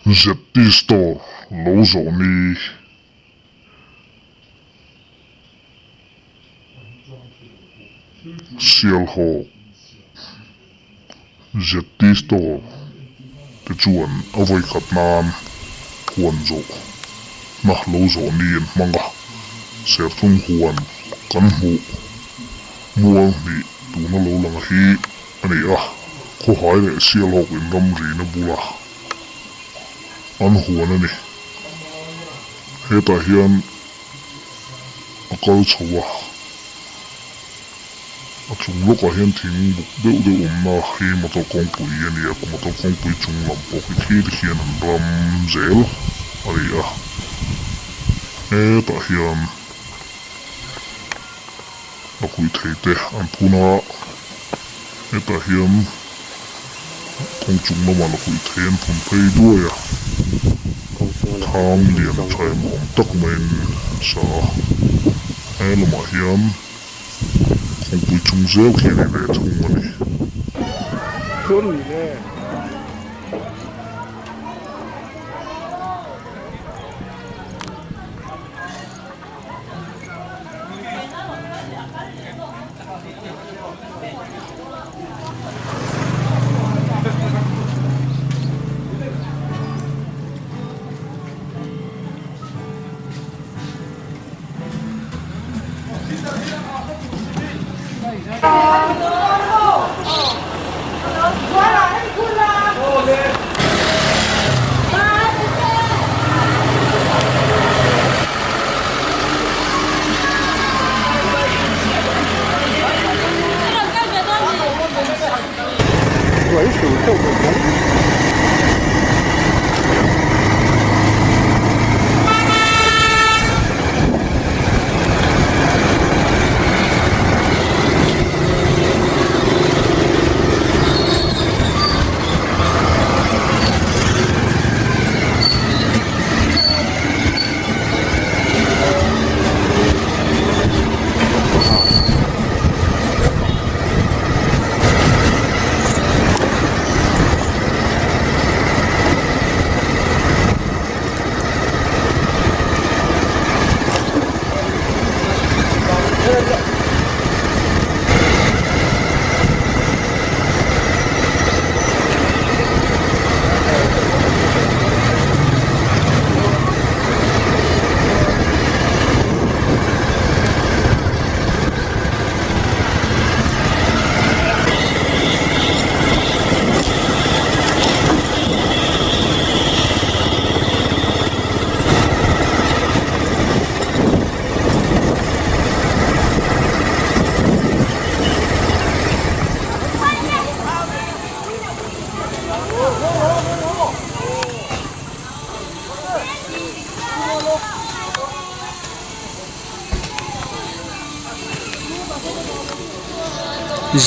ZT Store lo zawh ni. Sialhawk ZT Store te chuan a vawikhat nan huan zawh na lo zawh ni an hmang a, Serthlum huan kan hmuh mual hnih tuna lo lang hi a ni a, khawhai leh Sialhawk in ramrina bula an huan a ni. Hetah hian a kal chho a, a chung lawkah hian thing buk deuh deuh awmna hi motor kawngpui a ni a, motor kawngpui chung lam pawh khi khi te khian an ram zel a ni a, hetah hian a kuih thei te an phun a, hetah hian kawng chung lamah la kuih thei an phun phei duai a, thang lian tha em awm tak maiin a sa a, he lamah hian kawngpui chung zel khi a ni ve thung a ni.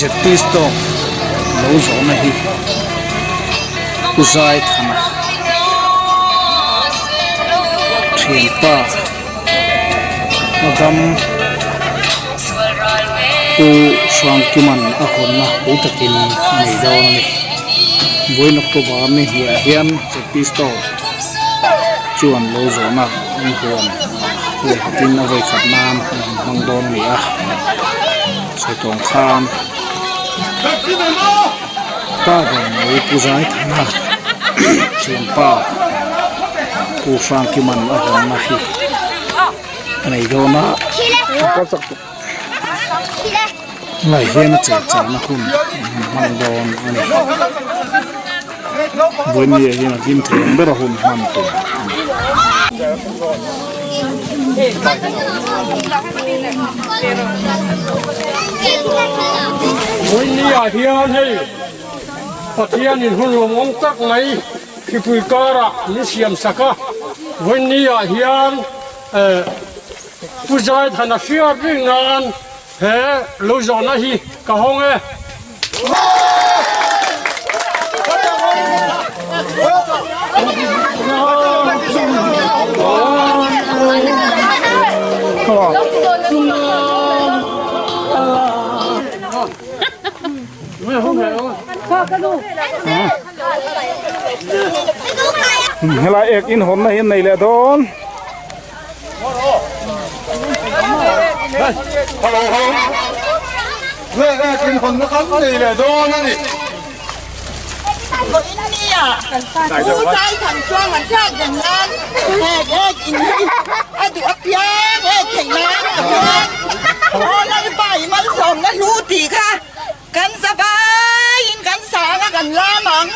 Zirtir tawk lo zawhna hi pu zai thana thianpa Adam Pu Hrangkiman a hawnna pui takin a nei dawn a ni. Vawiin October ni hniah hian Zirtir tawk chuan lo zawhna an huan huai khatin a vawi khat nan an hmang dawn a ni a. Sawi tawng khan pa ber mai Pu Zaithana thianpa Pu Hrangkiman a hawnna hi a nei dawn a tunah hian a chei chahna hun an hmang dawn a ni vawinia hian a hlim thei ang ber a hun hman tur a ni. Vawinia hian hei Pathianin hun lawmawm tak mai hripui karah min siam sak a, vawinia hian Pu Zaithana hriat reng nan he lo zawhna hi ka hawng e. Helai ek in hawnna hi an nei leh dawn. Hello hello Ek in hawnna kan nei leh dawn a ni. Kan zavaiin kan sang a kan lam ang.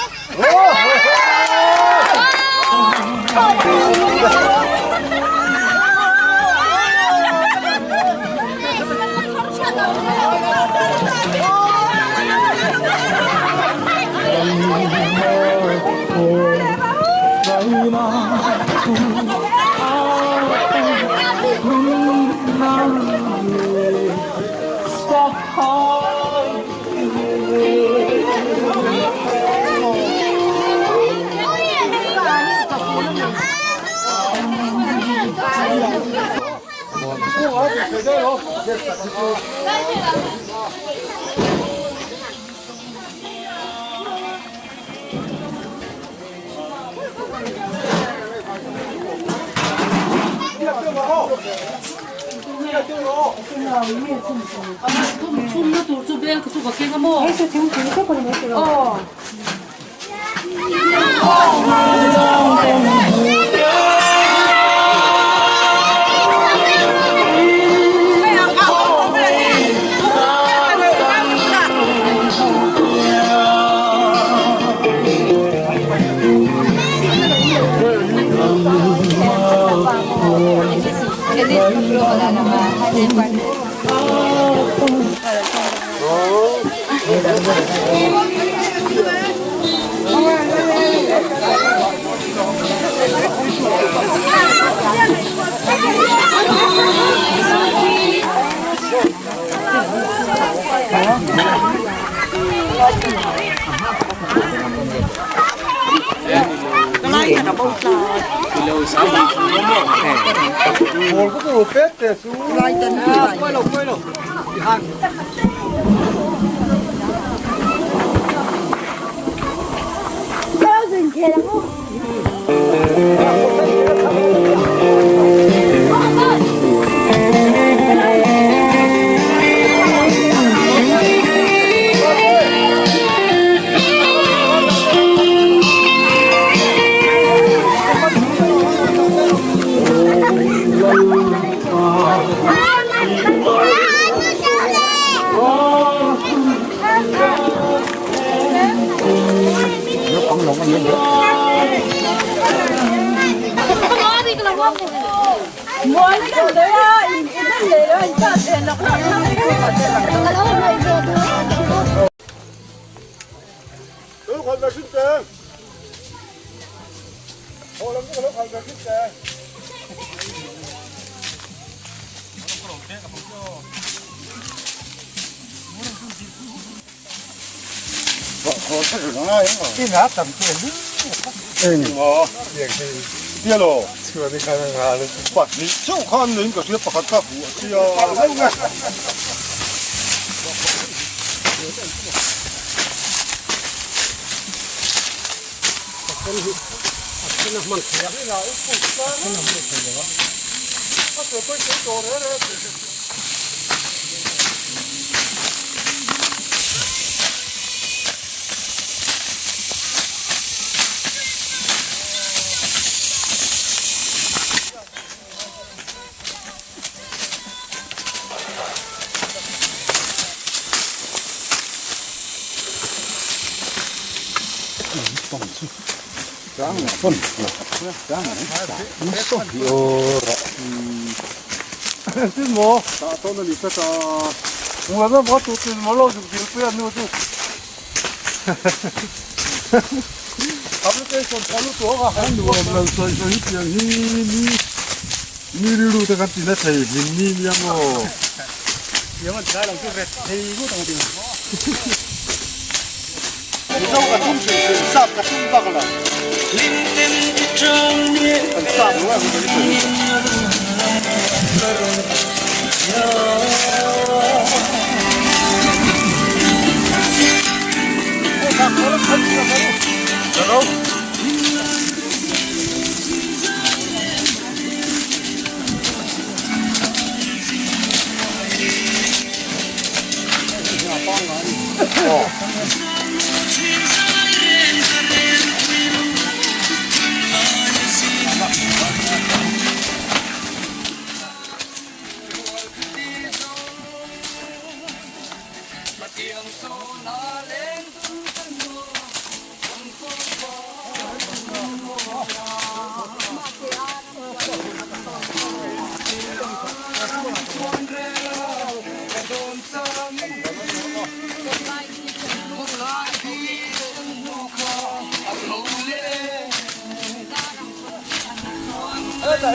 In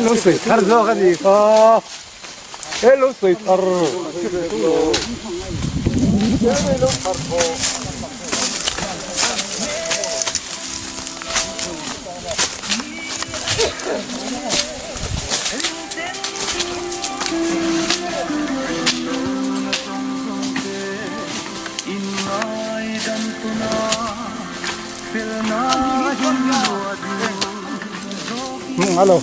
lo sawi thar zawk a ni kha he lo sawi thar Hello.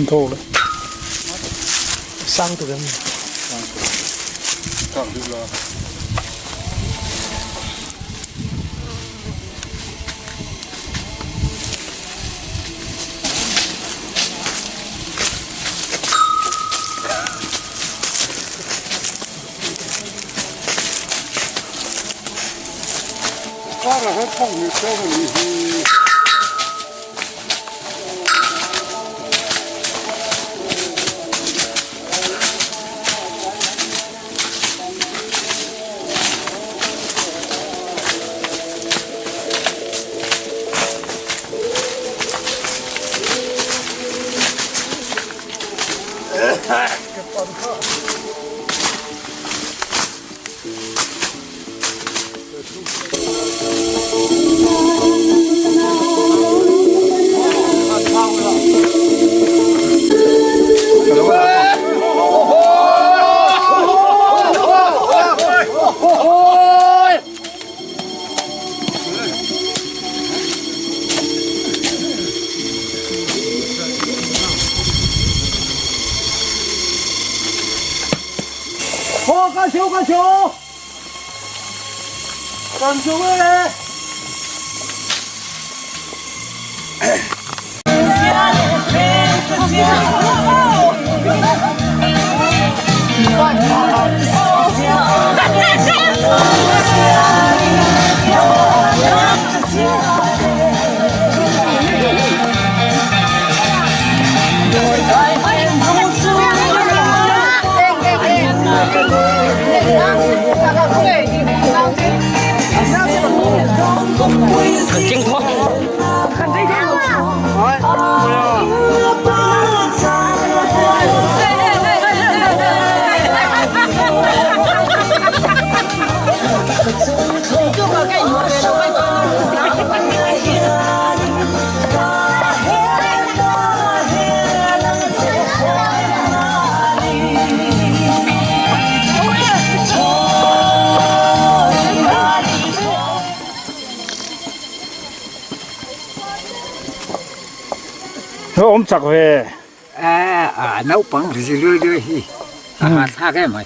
Thô đấy. Sang từ cái Nó ôm chặt về. À, naupang zirlai hi a hahthlak em mai.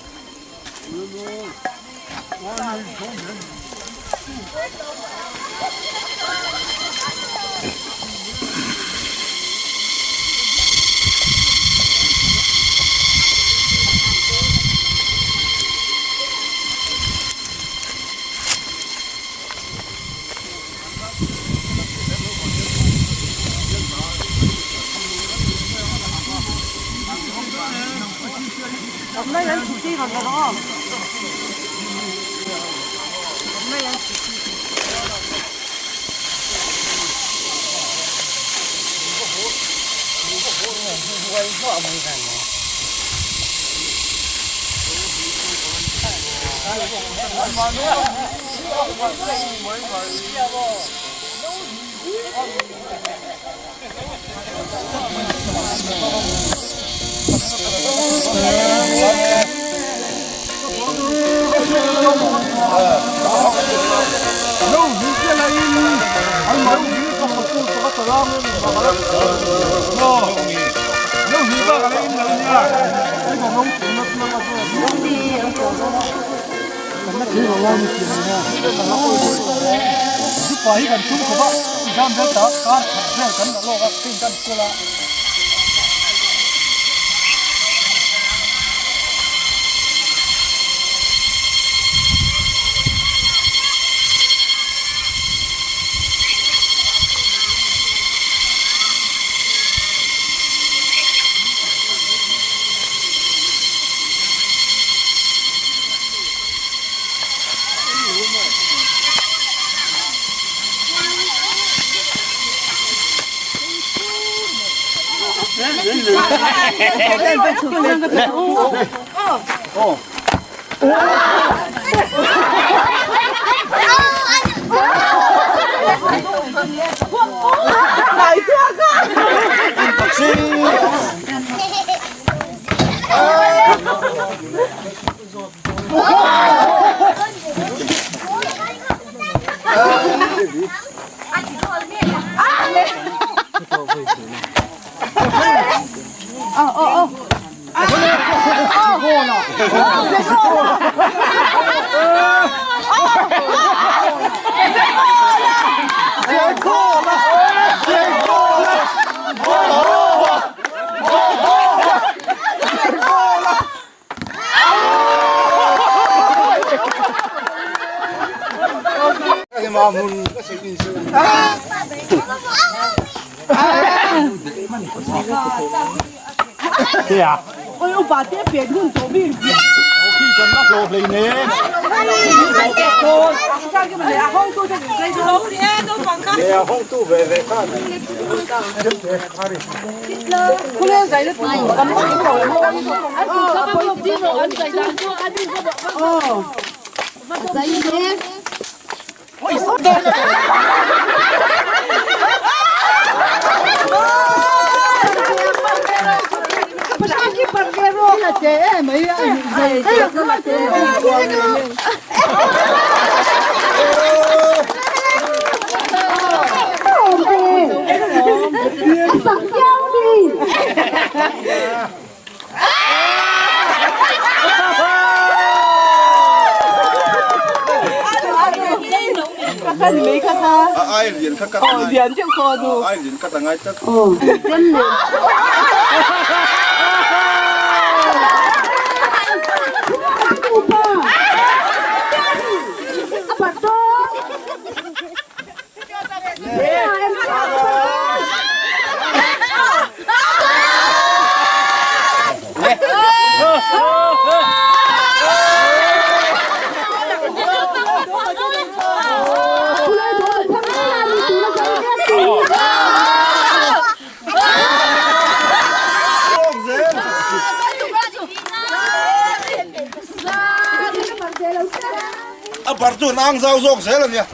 A bar chu nang zau zawk zel a nia.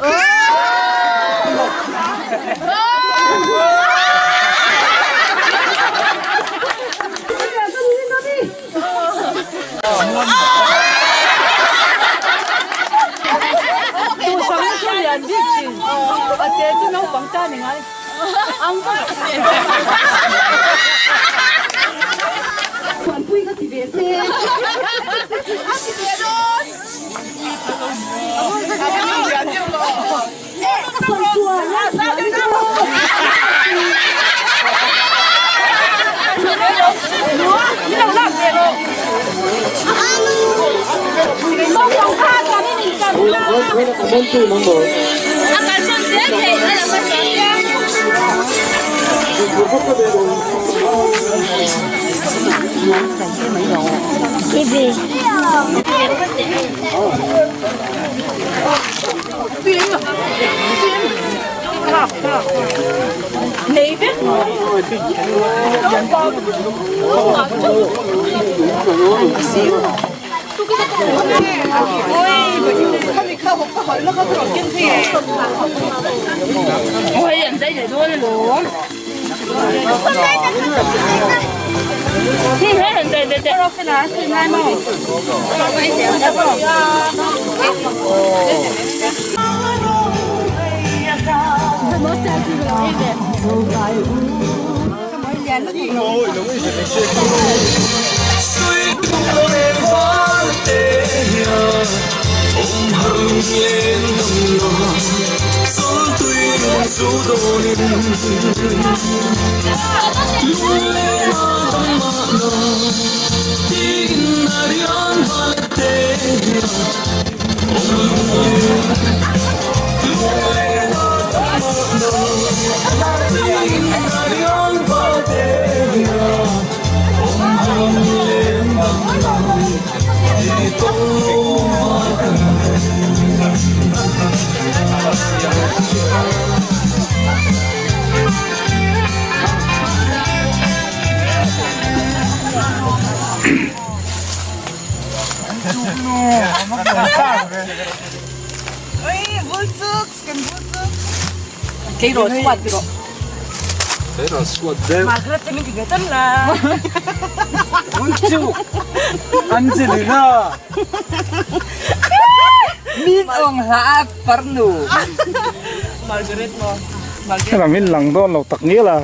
Helam hi lang dawn lo tak ngial a.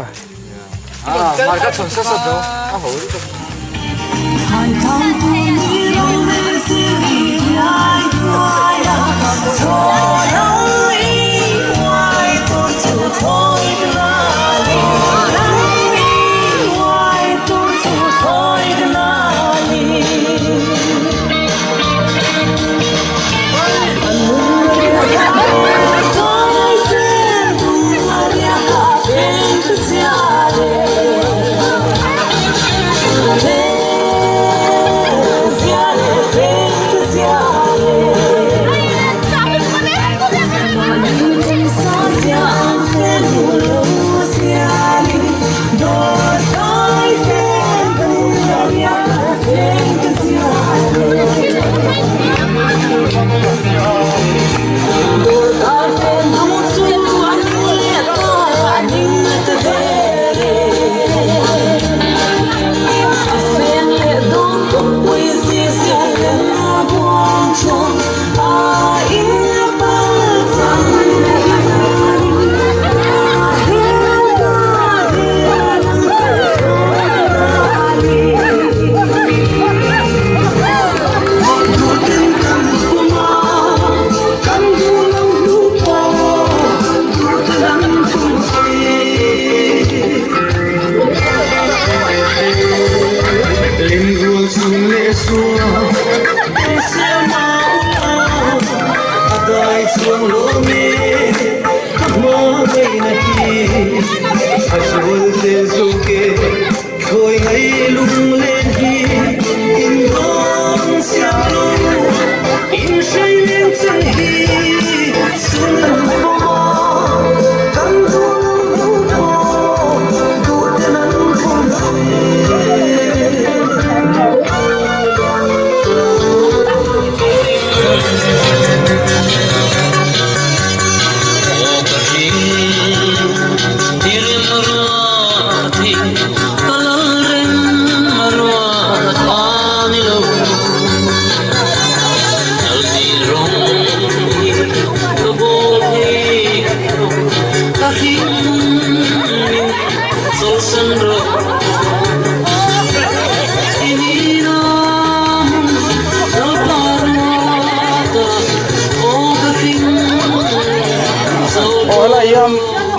Aw helai hian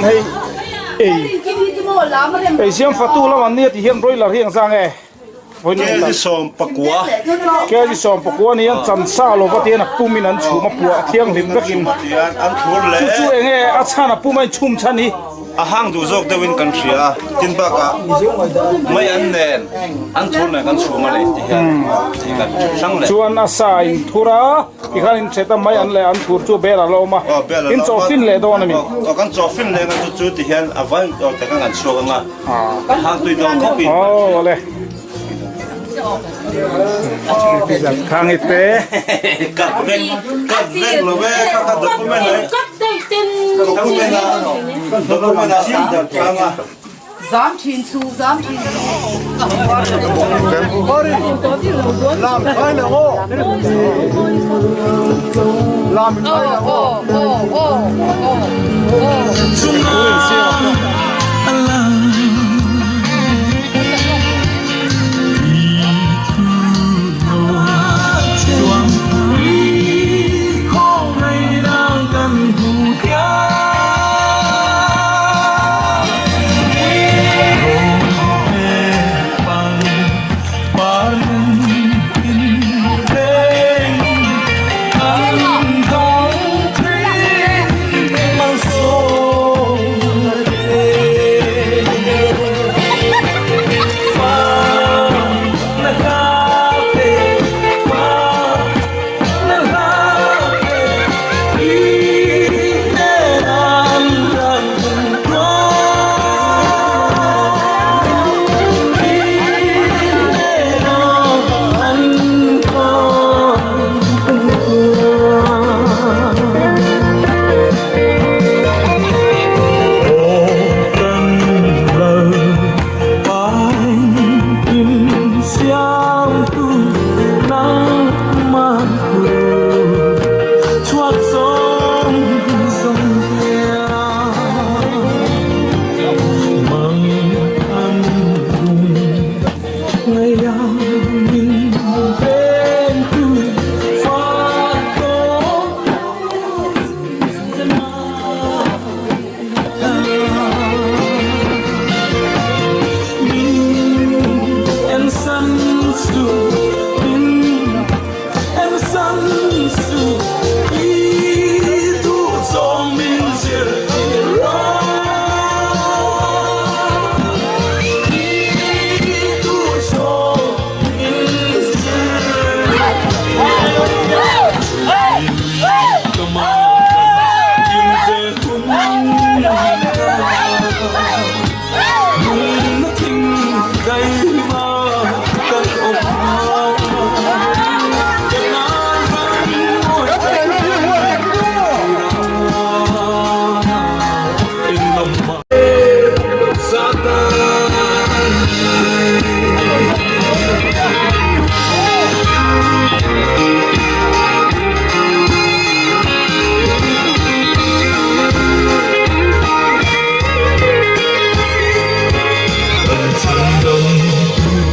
hei ei ei siam fatu lam an nia tih hian broiler hi ang zang e Kg 14. Kg 14 ni an chan sa lova tian a pum in an chhum a puah thianghlim vekin an thur leh chu chu enge a chhan a pum a in chhum chhan hi a hang duh zawk deuhin kan hria a tin bakah mai an nen an thur nen kan chhum a leh ti hian tih kan hrang leh chuan a sa in thur a tikhan in thet a mai an leh an thur chu bel a la awm a in chaw fin leh dawn a mi aw kan chaw fin leh ang chu chu ti hian a vai aw te khan kan chhuak ang a a hang tui dawn khawp in aw le Khang i te. Cut vek cut vek lo ve kha kha document ai document a document a siam dan tlang a. Zam thin chu zam thin Lam khai la ngo Lam khai la ngo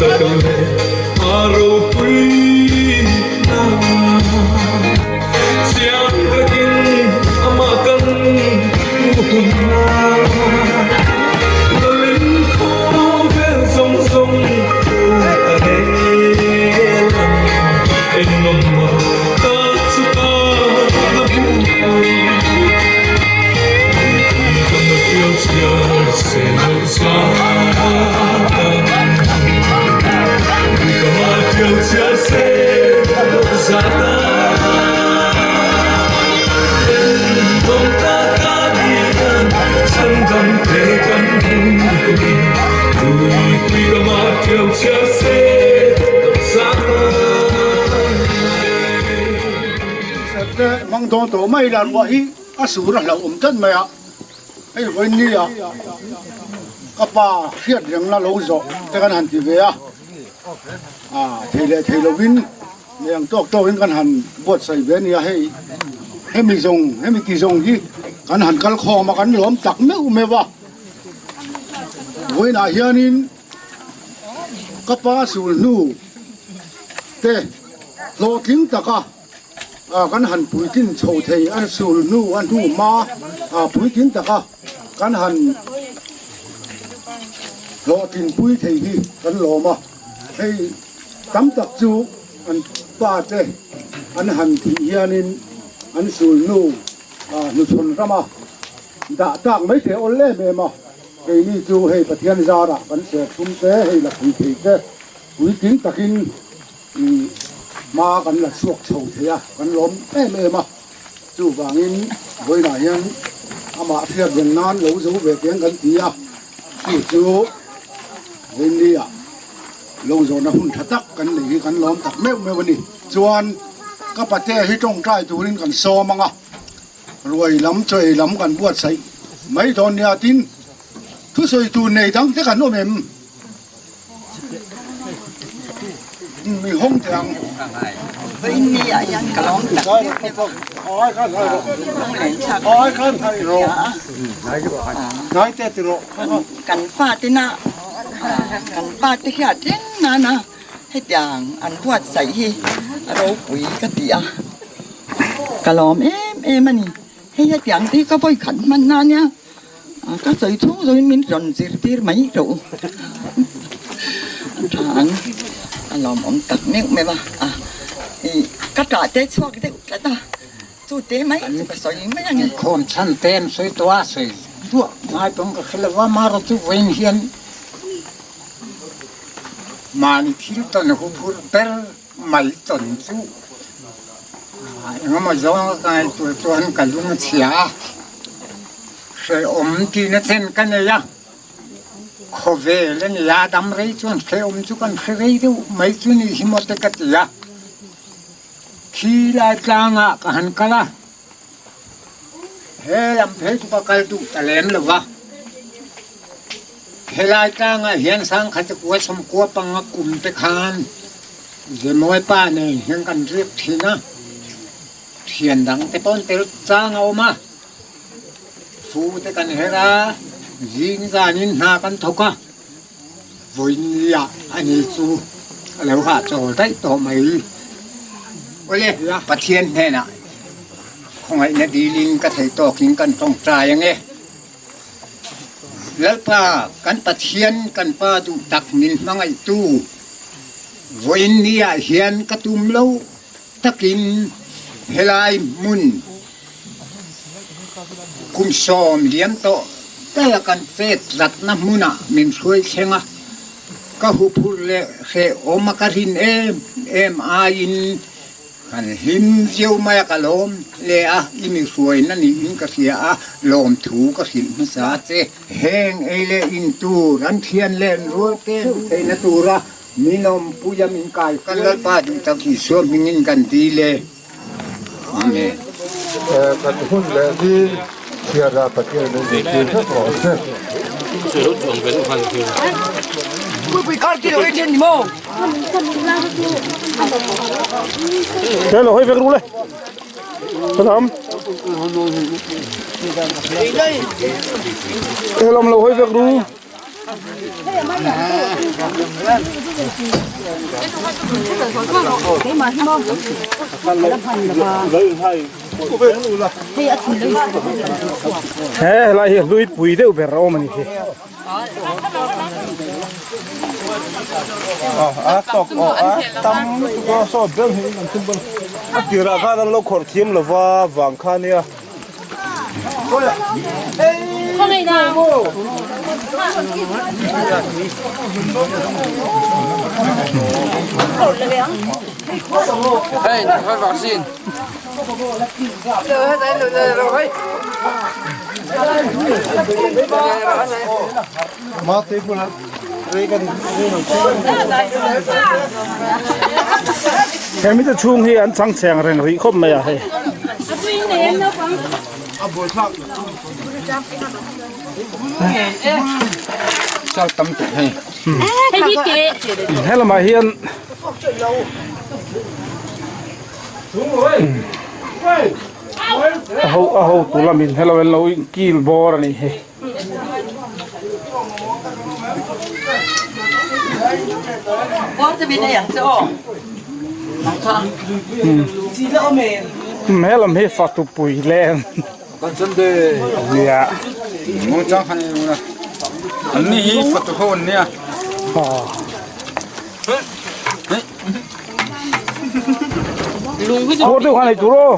tak leh a ropui na. Chiang takin amah kan hmu hun a. Lalin khawvel zawng zawng thu a rel ang. Engawmah tak chu ka la hmu. Mang dawn tawh mai la ruah hi a sur a hlauh awm tlat mai a, hei vawiin ah ka pa hriat rengna lo zawh te kan han ti ve a, ah thei leh thei lovin nei ang tawk tawkin kan han buatsaih ve a ni a, hei hemi zawng hemi ti zawng hi kan han kal khawm a kan lawm tak meuh meuh a, vawiinah hianin ka pa sul hnu te hlawhtling taka. Kan han puitlin chho thei a sul hnu a hnu hma puitling taka kan han hlawhtlin pui thei hi kan lawm a, hei tam tak chu an pa te an han thih hianin an sul hnu hnuchhawn rama dah tak mai thei awl em em a, keini chu hei Pathian zarah kan serthlum te hei la pui thei te puitling takin Hma kan la chhuak chho thei a, kan lawm em em a, chuvangin vawiinah hian amah hriat reng nan lo zo ve teng kan ti a, chu chu vawiinnia lo zawhna hun tha tak kan nei hi kan lawm tak meuh meuh a ni. Chuan ka pate hi tawngtai turin kan sawm ang a, ruai lam chaw ei lam kan buatsaih mai dawn nia tin thusawi tur nei dang te kan awm em? Mi hawng teh ang. Vawiin ah hian ka lawm tak meuh meuh a, lunglen thlak a kan fate na kan pate hian reng nana hetiang an buatsaih hi a ropui ka ti a, ka lawm em em a ni. Hei hetiang te hi ka vawi khat hman na nia. Ka sawi chhung zawngin min rawn zirtir mai loh a tha ang a lawmawm tak meuh meuh a a ih ka tah te chhuak deuh tlat a chu te mai chu ka sawi mai ang e. Inkhawm chhan te an sawi tawh a sawi duah ngai pawn ka hre lo va amaherawh chu vawiin hian mahni thil tawn huphurh ber mai tawn chu engemaw zawnga ka ngaihtuah chuan ka lung a chhia a, hrehawm tihna chen ka nei a, khawvel a ni a, dam rei chuan hrehawm chu kan hre rei deuh mai chu ni hi maw te ka ti a, khi lai tlangah ka han kal a, he lam phei chu ka kal duh ta lem lo va, helai tlangah hian sangkhat kua sawmkua panga kum te khan Zemawi pa nen hian kan riak thin a, thian dang te pawn tel chang a awm a, fu te kan her a, zing zanin hna kan thawk a, vawinia a ni chu a lo hahchawl daih tawh mai. Awle, Pathian hnenah khawngaihna dilin ka thei tawkin kan tawngtai ange. Lalpa, kan Pathian, kan Pa duh tak min hmangaihtu, vawiin ni ah hian ka tum lo takin helai hmun kum 90 tawh daiha kan chet tlatna hmunah min hruai thleng a, ka huphurh leh hrehawm a ka rin em em aiin Kan hlim viau mai a, ka lawm hle a, i mi hruaina niin ka hria a, lawmthu ka hrilh hmasa che. Heng ei leh in tur, an thian leh an rual te hmuh theihna tura min awmpui a min kai Kan Lalpa duh tak Isua hmingin kan dil e. Amen. Kan hun leh ni chhiarah Pathian min zirtir vek rawh se. Thế là hơi việc luôn đây. Lắm. Thế làm là hơi việc luôn. He helai hi hlui pui deuh ber a awm a ni hi. A tawk aw a tam lutuk a saw ber hi an thum bawk a tirah khan an lo khawrh thiam lova vang kha nia. He mite chhung hi an chang cheng reng rih khawp mai a hei. He lamah hian a ho a hotu lamin helo an lo kil bawr a nih hi. He lam hi fatu pui leng nia. Khawr deuh khan ei tur aw.